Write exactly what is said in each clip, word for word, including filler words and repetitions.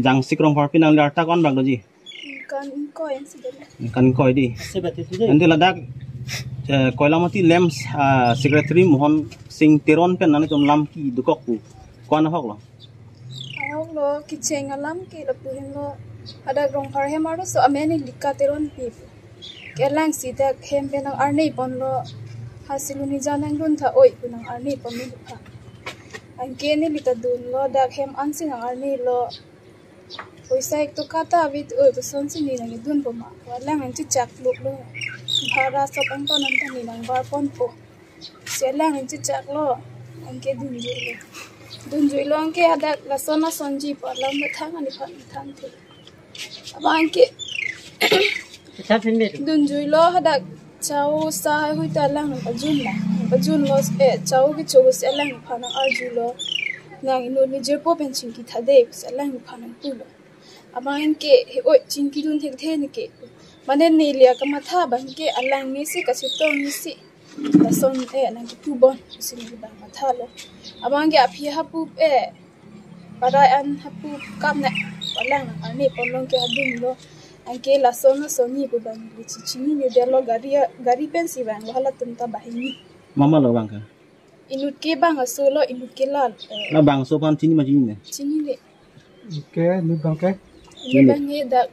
Jangsik Rongphar pen nangli arta ko-an bak doji? Ningkan ingkoi ansi dolo. Ningkan ingkoi di. Sebatik tu deh. Ante ladak, eh, Koilamati LAMPS, ah, Secretary Mohan Singh Teron pen nanglitum lam kedokok pu ko-an ahok lo? Ahok lo, kecheng alam ke lapu henlo, hadak Rongphar hem arloso amen Lika Teronpi pu. Kelang si dak hem pen nang-arni ponlo, ha Silonijan nangdun tha oi pu nang-arni ponlo pu. Anke neli ta dunlo, dak hem ansi nang-arni lo. Poisa ek toka ta ave, oi, kosonsi ne nangdunpo ma? Alang nangchechak luk lo. Bhara sop angton anta ne nangbar ponpo. Si alang nangchechak lo. Anke dunjui lo. Dunjui lo anke hadak lason asonji pu alam methang ani phan thanthe. Abang anke Chat pin deh. Dunjui lo, hadak chau sa haihui ta alang nangpajun la. Pajun lo, eh, chau kecho si alang nephan nang-arju lo. Nang inut ne jirpo pen chingki tha dei si alang nephan nangpulo. Abang anke he, oi, chingki dun thekthe ne ke. Mane neli akamatha abang ke alang ne si kachetong ne si. Lason, eh, nangkepu bon si neli abang matha lo. Abang ke aphi hapu, eh, parai an hapu kap ne, alang nang-arni ponlo anke adun lo. Anke lason asonji pu abang neli chechinine detlo, gari, gari pensi vanglo, halatum ta banghini. Mama lo abang ke? Inut ke bang aso lo, inut ke lal, eh. La bangso aphan chini ma chinine? Chinine. Oke, inut abang ke? Inut abang ke dak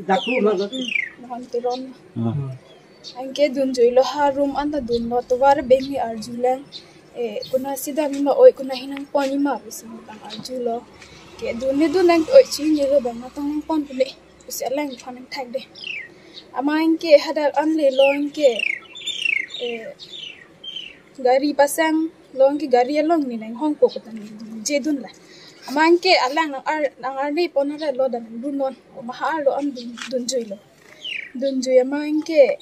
Dak pu ma lo. Mohan Teron. Ah. Hmm. Anke dunjui lo, ha room anta dunlo, tovar beng ne arju lang. Eh, konatsi dam ma, oi, konat ahin nangpon ma pusi abang arju lo. Ke dun ne dun nang, oi, chinine lo abang, natong nangpon pule pusi alang nephan nangthak dei. Abang anke hadak anle lo anke, eh, gari pasang lo anke gari along ne nanghongpo pu ta ne je dun la. Abang anke alang nang-ar, nang-arni pon ra lo, dak nangdun non. Oma ha arlo an dun, dunjui lo. Dunjui abang anke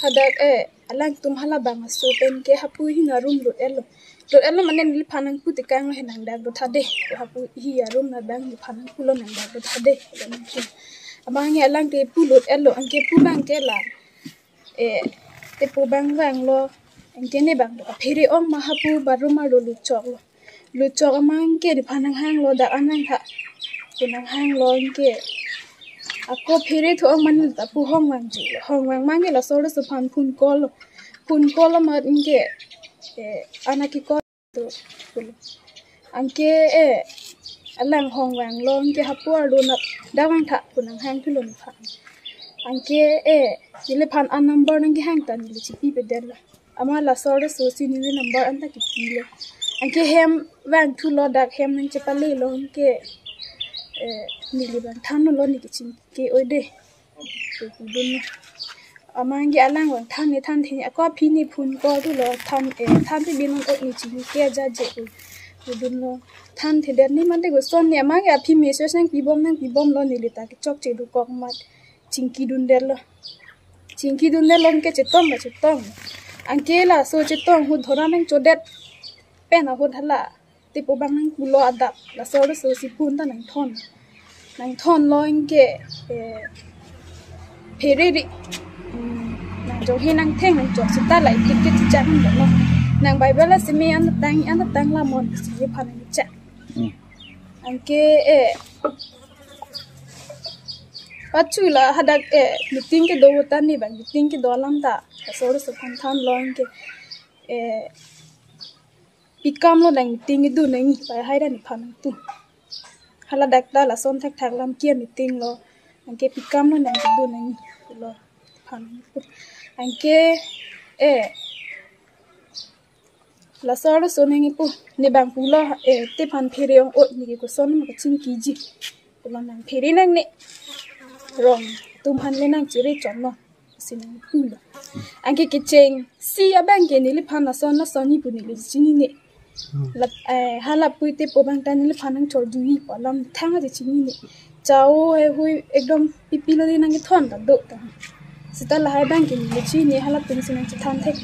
hadak, eh, alangtum hala bang aso pen ke hapu ahin arum lut-et lo. Lut-et lo mane neliphan nangpu tekang lo, he nangdak do tha dei. Hapu ahin arum abang neliphan nangpulo, nangdak do tha dei. Abang anke alang ke pu lut-et lo, anke pu abang ke la, eh, tepo abang vanglo, anke ne abang do kaphere ong ma, hapu bathroom arlo lutchok lo. Lutchok abang anke nephan nanghang lo, dak an nangtha pu nanghang lo anke. Ako phere thu ong mane ta pu hong vangji lo. Hong vang abang ke laso arloso aphan phone call lo. Phone call lo amat anke, eh, anak ke call to pulo. Anke, eh, alang hong vanglo anke hapu arlo nat dak vangtha pu nanghang thulo nephan. Anke, eh, neliphan a number nangkehang ta neli chipipedet lo. Amat laso arloso si neli number anta kipilo. Anke hem vangthu lo, dak hem nangchepale lo anke, eh, neli abang than lo, ne kechingki oi dei. Pu dun lo. Abang anke alang abang than ne thanthe ne, ako aphi ne phone call thulo, than, eh, thanthe binong, oi, ne chingki aja je pu, pu dun lo. Thanthedet ne mate koson ne, abang anke aphi message nangpibom nangpibom lo, neli ta kechokche dokok amat chingki dundet lo. Chingki dundet lo anke chetong kachetong. Anke laso chetong ahut dhora nangchodet pen ahut hala tepo abang nangpulo adap, laso arloso si phone ta nangthon. Nangthon lo anke, eh, phere ri, hmm, nang jong he nangtheng nangchok seta la itik tik chak nang lo. Nang Bible aseme an tang, an tang la mon si nephan nangchak. Hmm. Anke, eh, pachu la hadak, eh, meeting kedo ahut ta ne abang meeting kedo alam ta laso arloso aphan than lo anke, eh, pikam lo, nang meeting kedun nangji, pai hai ra nephan nangpu. Hala dak ta lason thakthak lam kia meeting lo. Anke pikam lo, nang kedun nangji lo nephan nangpu. Anke, eh, laso arloso nangji pu, ne abang pulo, eh, tephan phere ong, oi, ne ke koson ma kachingkiji pulo, nang phere nangne. Rong atum aphan le nangchere chomlo si nangpulo. Anke kecheng si abang ke neliphan lason lasonji pu neli chinine. Hmm. Lap, eh, hala puite po abang ta neliphan nangchorjuipo alam thang aja chinine. Chau haihui ekdom pipi lo di nangkethon ta do ta. Seta lahai abang ke neli chini, halatum si nangchethan thek.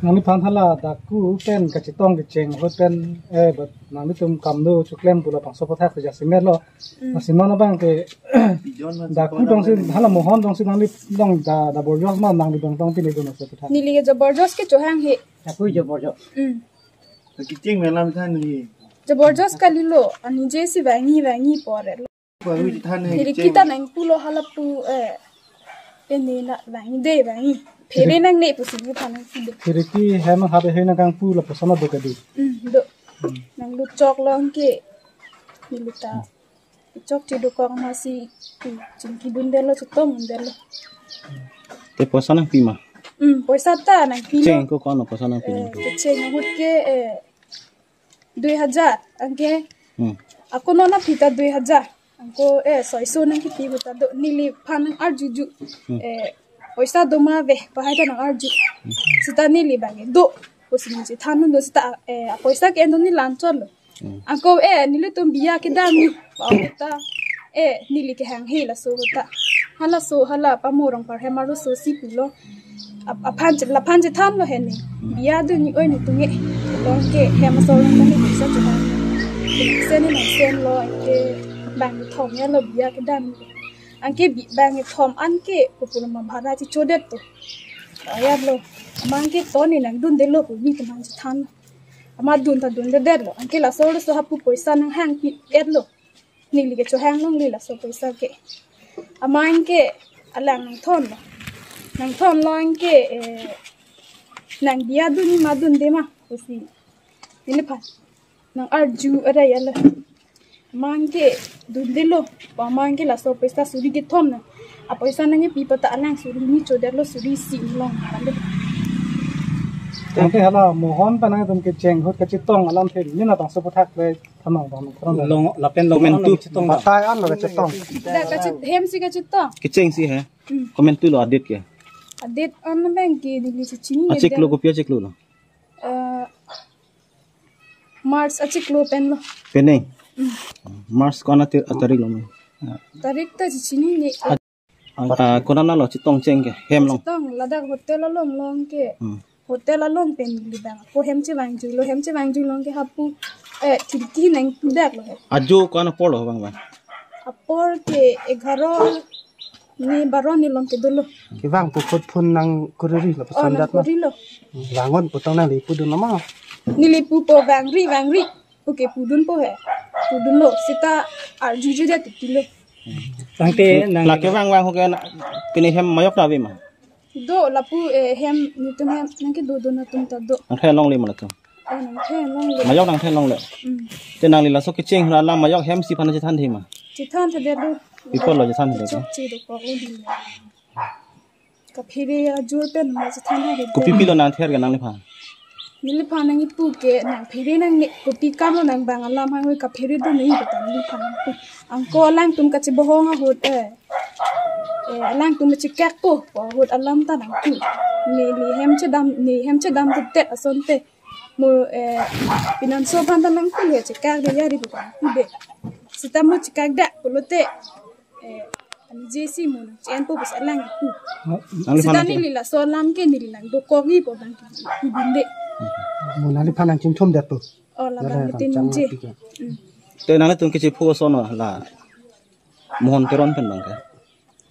Nangliphan hala dak ku pen kachetong kecheng ahut pen, eh, but nanglitum kam do choklem pu labangso aputhak si jasemet lo. Mm. Lasi non abang ke dak ku jongsi, hala Mohan jongsi nangli dong da, da borjos ma nangli dong tong pini dun aso aputhak? Neli ke jaborjos ke chohang he. Dak ku jaborjos. Mm. Kiching melam than ni. Jaborjosti kalilo, anije si vangji vangji pu-et lo. Vangji than he. Phiriki ta nangpulo halapu, eh, ene na vangji de vangji. Phere nangne pusi nangphan nangpulo. Phiriki hem hade he nangkangpu lapuson do kedi. Hmm, do. Hmm. Nanglut choklo anke. Niluta. Chokche dokok amatsi, hmm, chingkidundelo, chetongdundelo. Te poisa nangpi ma? Hmm, poisa ta nangpilo. Cheng ko kono poisa nangpi? Eh, nangpi? Kecheng ahut ke, eh, dui hajar, anke. Hmm. Ako non aphi ta dui hajar. Anke, eh, soiso nangkipi ahut ta do, neliphan nang-arjuju. Hmm. Eh, poisa do ma ave, pahai ta nang-arju. Hmm. Seta neli bang do. Pusi neli chethan do seta, eh, poisa ke-en do neli la-anchotlo. Hmm. Anke, eh, nelitum biya kedam ni. Pahai ta, eh, neli kehanghe laso ahut ta. Halaso hala pamorong par hem arloso si pulo. Ap-, aphan che-, laphan chethanlo he ne. Biya do ni oi ni tunge. Anke hem asor nang ni poisa chethan. Sen ni nangsenlo anke bang thom ya lo biya kedam. Anke bi-, bang thom anke kopuloma bhara chichodet to. Ayat lo. Amat anke to ni nangdundelo pu nelitum aphan chethan. Amat dun ta dundedetlo. Anke laso laso hapu poisa nanghangpi-etlo. Neli ke chohang longle laso poisa ke. Amat anke alang nangthonlo. Nangthonlo anke, eh, nang biya dun ma dunde ma pusi neliphan nang-arju ada ya lo. Amat anke dundelo. Amat anke laso poisa suri kethom na. Apoisa nangkepi pu ta alang suri ni chodetlo, suri isi ni long. Tangte hala Mohon pen nangtum kecheng ahut kachetong alam the ni na bangso aphuthak le thanong bang thanong. Long lapen long komentu chetong. Batai an lo kachetong. Da kachet-, hem si kachetong. Kecheng si he. Hmm. Komentu lo adet ke? Adet an bang ke neli si chini. Achiklo, kopi achiklo lo? Eh, March achiklo pen lo. Pene? Hmm. March kona tir-, atarik lo ma? Tarik ta chinine. Ah, kona na lo chetong cheng ke hem along? Chetong ladak hotel along long ke. Hmm. Hotel along pen neli bang. Ako hem chevangjuilo, hem chevangjuilo anke hapu, eh, khiriki nangpudaklo he. Ajo kona apor lo bang bang? Apor ke egharo ni baro ni along ke dolo. Kevang pu ahut phone nangkuriri lapuson. Oh, jat ma? Nangkurilo. Vangon pu tong nangli pudun ma? Neli pupo vangri, vangri. Okay, pudunpo he. Pudunlo, seta arjujudet titilo. Tangte nang lake vang vang ho ke na, pine hem majok ta ave ma? Do, lapu, eh, hem, nelitum hem nangkedo do atum ta do. Nangthan longle ma latum? Oh, nangthan longle. Majok nangthan longle. Hmm. Te nangli laso kecheng ahut alam majok hem si aphan chethan the ma? Chethan the do. Pi apot lo chethan the? Chokche dokok lo di. Kaphere ajor pen ma chethan ha. Kopi pilo nangther ke nangliphan? Neliphan nangkipu ke nang phere nangne, kopi kam lo nang bang alam hangoi kaphere do nangji kata neliphan nangpu. Anke alangtum kachebohong ahut, eh. Eh, alangtum chekakpo pu ahut alam ta nangpu. Neli hem chedam, ne hem chedam tetet asonte. Mo, eh, pinanso aphan ta nangpu le chekakde ya ri pu nangpude. Seta mo chekakdak pulote. Eh, anije si mo nangche-enpo pusi alang kipu. Nangliphan seta nangche- neli laso alam ke neli nangdokokji pu abang kipudunde. Mo nangliphan nangchingthumdetpo. Oh, labang, ya, kiti chang nangche. Api ke. Hmm. Te nanglitum kachepho ason lo la Mohon Teron pen bang ke?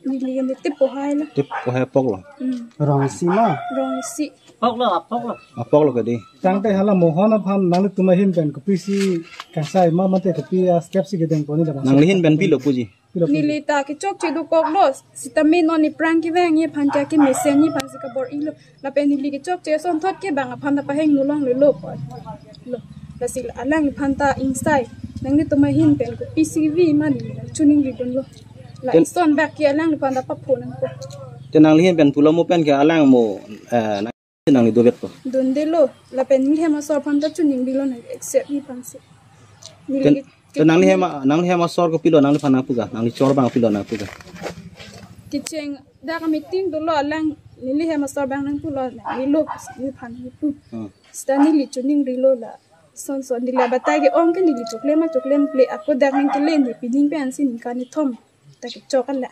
Neli ke Tepo Hai lo. Tepo Hai apok lo? Hmm. Rong isi ma? Rong isi. Apok lo, apok lo. Apok lo kedi. Tangte hala Mohon aphan nanglitum ahin pen kopisi kangsai ma mate kopi astep si kedengpo ni labang? Nangli ahin pen pilo puji? Pilo puji? Neli ta kechokche dokoklo, sitame non aphrang kevangji aphan ke kemesenji aphan si kabor-ilo. Lapen neli kechokche asonthot ke bang aphan ta pahingno longlelo pu lo. Lasi alangliphan ta ingsai. Nanglitum ahin pen kopisi vi ma neli nangchiningridunlo. La ten- ison bak ke alangliphan ta paphonangpo. Te nangli ahin pen pulo mo pen ke alang mo, eh, nang-, nangli dovetpo? Dundelo. Lapen neli hem asor aphan ta chiningrilo nang accept ji aphan si. Neli ten- ke- Te nangli hem a-, nangli hem asor kopilo nangliphan nangpu ga? Nangli chor abang kopilo nangpu ga? Kecheng dak meeting dolo alang neli hem asor abang nangpulo, nanglilo neliphan nangpu. Hmm. Seta neli chiningrilo la. Son son neli abatai ke-ong ke neli choklem ma choklemkle ako dak nangkele ne pining pen si ningkan kethom ta kechok ala.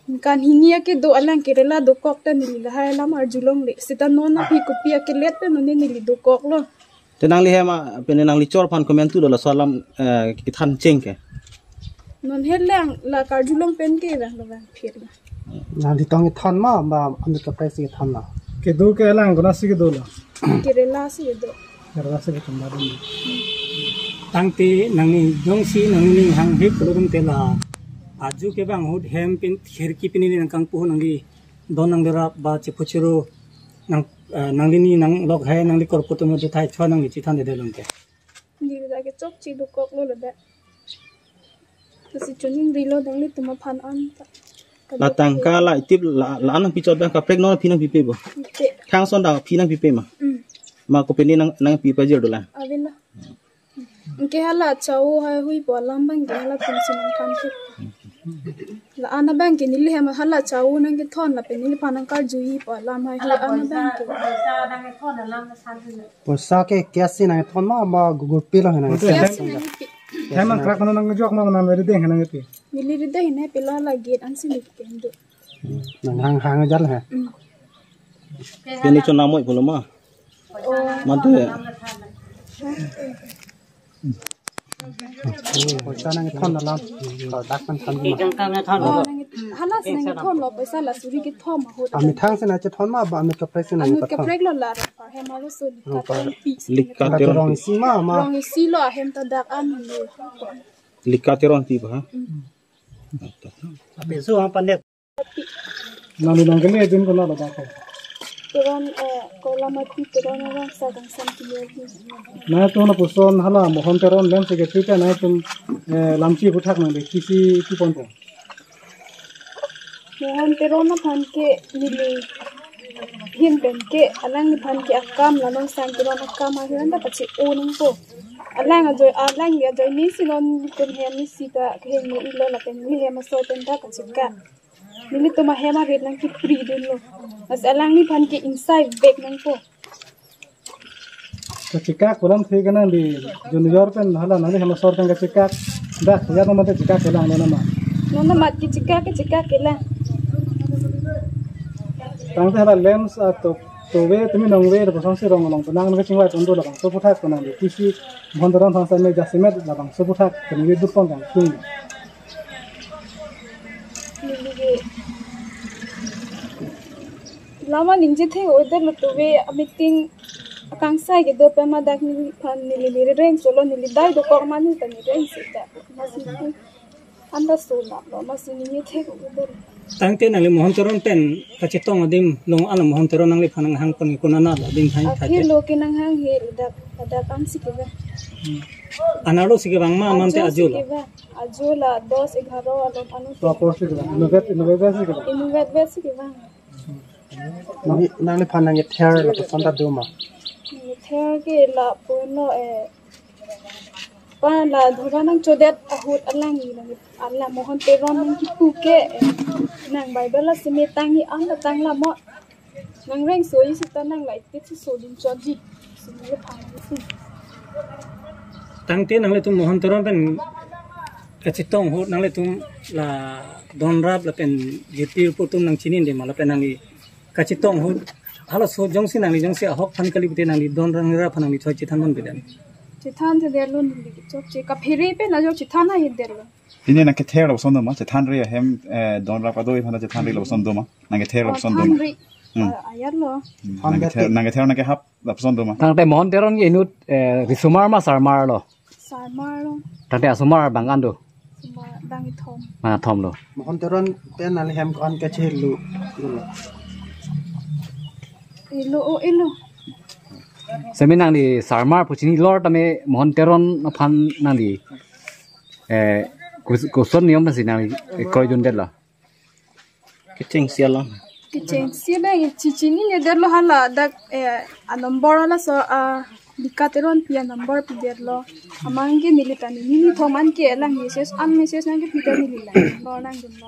Ningkan hini ake do alang Kerala dokok ta neli lahai alam arjulongle. Seta non aphi kopi akelet pen non neli dokoklo. Te nangli hem a, pine nangli chor aphan komentu do laso alam, eh, kethan cheng ke? Non helang la karjulong pen ke bang lo bang phir la. Nangli tong kethon ma ba amit kaprek si kethon ma? Kedo ke alang konatsi kedo lo? Kerala si kedo. Kerala si kedo ma dun. Tangte nangning jongsi nangning hang hip pulo tangte la aju kevang ahut hem pen khirki pen neli nangkangpu, nangli don nangderap ba chepu chero nang, eh, nanglini nanglok hai nangli korpo atum aduthai chua nangli chethan dede longke. Neli dak ke chokche dokoklo ladak. Lasi choningrilo nanglitum aphan anta. La tangka la itip la, la nangpichot abang kaprek non aphi nangpipe bo. Te. Thang ason ta aphi nangpipe ma. Mm. Ma kopine nang, nangpi pajir dolang. Avelo. Anke hala chau haihui pu alam abang ke halatum si nangthan ke. La-an abang ke neli hem hala chau nangkethon lapen neliphan nangkarjuji pu alam haihui an abang ke. Poisa ke cash si nangkethon ma, ma Google Pay lo nang. Cash si nangpi. Hem nangkrak mane nangjok ma, mane neli rideng nangpi. Neli rideng nangpi, la la gate ansi neli kendo. Nang hang hang jal ha. Mm. Pini chonamoi pulo ma. Oh. Mate. Poisa nangkethon alam. Dak kan than ma. Oh, nang, hala si nangkethonlo poisa, la suri kethom ahut. Amethang si nangkethon ma ba anut kaprek si nangkethon? Anut kaprek lo la, par hem alo so lika teron pi. Lika teron pi. Rong isi ma, ma. Rong isi lo ahem ta dak an lo. Lika teron pi ba ha? Mm. Ape so ha panet. Nangli nangkele adim konat lo dak ko? Teron, eh, Koilamati Teron arong sa kangsam tiyo di. Nangtum lapuson hala Mohon Teron lem secretary ta nangtum, eh, lamchi puthak nang de kisi kiponpo. Mohon Teron aphan ke neli ahin pen ke alangliphan ke akam la non sang Teron akam ahin ta kachi-o nangpo. Alang ajoine, alangli ajoine si non tum hem isi ta kehingno-ilo lapen neli hem asor pen ta kachekak. Nelitum ahem arit nangkipridunlo. Lasi alangliphan ke ingsai vek nangpo. Kachekak pu alamthe ke nangli junior pen hala nangli hem asor pen kachekak. Dak ya mate chekak kelang lo nama. Non amat kechekak, kechekak kelang. Tangte hala lem sa to, tove tumi nongve lapuson si rong along penang nang kachingvai tondo labangso aputhak penang de. Kisi Mohon Teron aphan sa me jasemet labangso aputhak penang de dupong kangtung. Neli ke lama ningje thek-o-edetlo, tove ameeting akangsai kedo pen ma dak neliphan neli neli reng solo neli dai dokok ma neli ta neli reng seta. Masi anta so laplo, masi ningje thek-o-edetlo. Tangte nangli Mohon Teron pen kachetong adim long ala Mohon Teron nangliphan nanghang pen konat lo adim thai thai. Akhir lo ke nanghang he ladak, ladak ansi kevang. Hmm. Anerlo si kevang ma, mante ajo lo? Ajo si kevang. Ajo la dos egharo alo anu. To apor si kevang. Inutvet, inutvet si kevang. Inutvet si kevang. Nang, nangliphan nangkether lapuson ta do ma? Nangkether ke lapu-anlo, eh, pa la dhoba nangchodet ahut alangli nang, ala Mohon Teron nangkipu ke, eh, nang Bible la seme tangji anta tanglo mo. Nang reng soji seta nang la itit si sodun chotji. Seme le phang si. Tangte nanglitum Mohon Teron pen kachetong ahut nanglitum la donrap lapen jirpi jirpo atum nangchinine ma lapen nangli kachetong ahut halaso jongsi nangli jongsi ahok aphan kali pute nangli don nangrap aphan nangli thoi chethan ponpe dam? Chethan thedetlo neli ke chokche kaphere pen ajo chethan ahedetlo. Pini nangkether lapuson do ma? Chethanri ahem, eh, donrap kadoi aphan chethanri lapuson do ma? Nangkether lapuson do ma? Oh, thanri. Hmm. Ah, ayarlo. Hmm. Nangkether, nangkether nangkehap lapuson do ma? Tangte Mohon Teron ke inut, eh, risomar ma sarmar lo? Sarmar lo. Tangte asomar bang an do? Asomar bang kethom. Bang kethom lo. Mohon Teron pen nangli hem ko-an kachelo? Elo, o elo. Seme nangli sarmar pu chinilo tame Mohon Teron aphan nangli, eh, kus-, koson niyom pensi nangli, eh, kroidundetlo? Kechengsi alam. Kechengsi abang chichininedetlo, hala dak, eh, anumber halaso, ah, Lika Teronpi anumber pidetlo. Amat ke neli ta nini nithom an ke lang message, an message nangkepi ta neli lang number nangdunlo.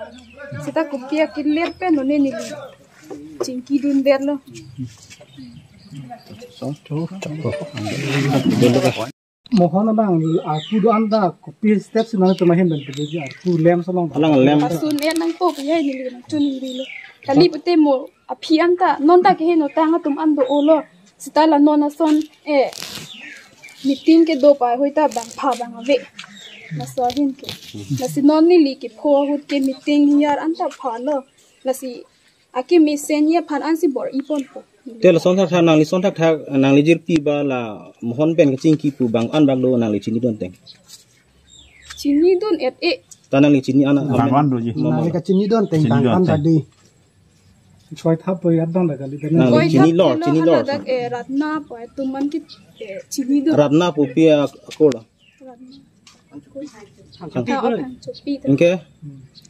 Seta kopi akilir pen non neli chingkidundetlo. Mohon abang arpu do-an ta kopi step si nangtum ahin pen pidetji, arpu lem so long? Alang lem. Asun et nangpo pu ya neli nangchoningrilo. Kali pute mo aphi anta non ta keheno tang atum an do-olo. Seta la non ason, eh, meeting kedo pa ahut ta bang pha bang ave. Laso ahin ke. Lasi non neli kepho ahut ke meeting hiyar anta phalo. Lasi akemesen aphan ansi bor-i ponpo. Te lason thakthak nangli son thakthak nangli jirpi ba la mohon pen kachingki pu bang an bak do nangli chinidun teng. Chinidun et e. Ta nangli chini an. Bang an doji. Nangli kachinidun teng bang an bak di. Choi thap poi adang da kali. Nangli chini lor, chini lor. Dak, eh, Ratna pu atum an ke, eh, chinidun. Ratna pu pi akur lo. Ratna. Angkhe.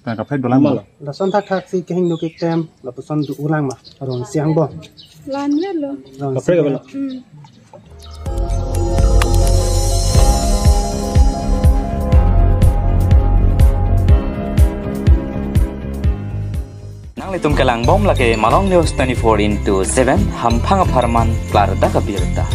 Tang kaphai dolang. Lason thakthak si kehingno keklem lapuson do-olang ma. Arong siang bom. Lan velo. Kaprek velo. Hmm. Nanglitum kelang bom lake Malong News twenty-four into seven, hamphang apharman klardak abirta.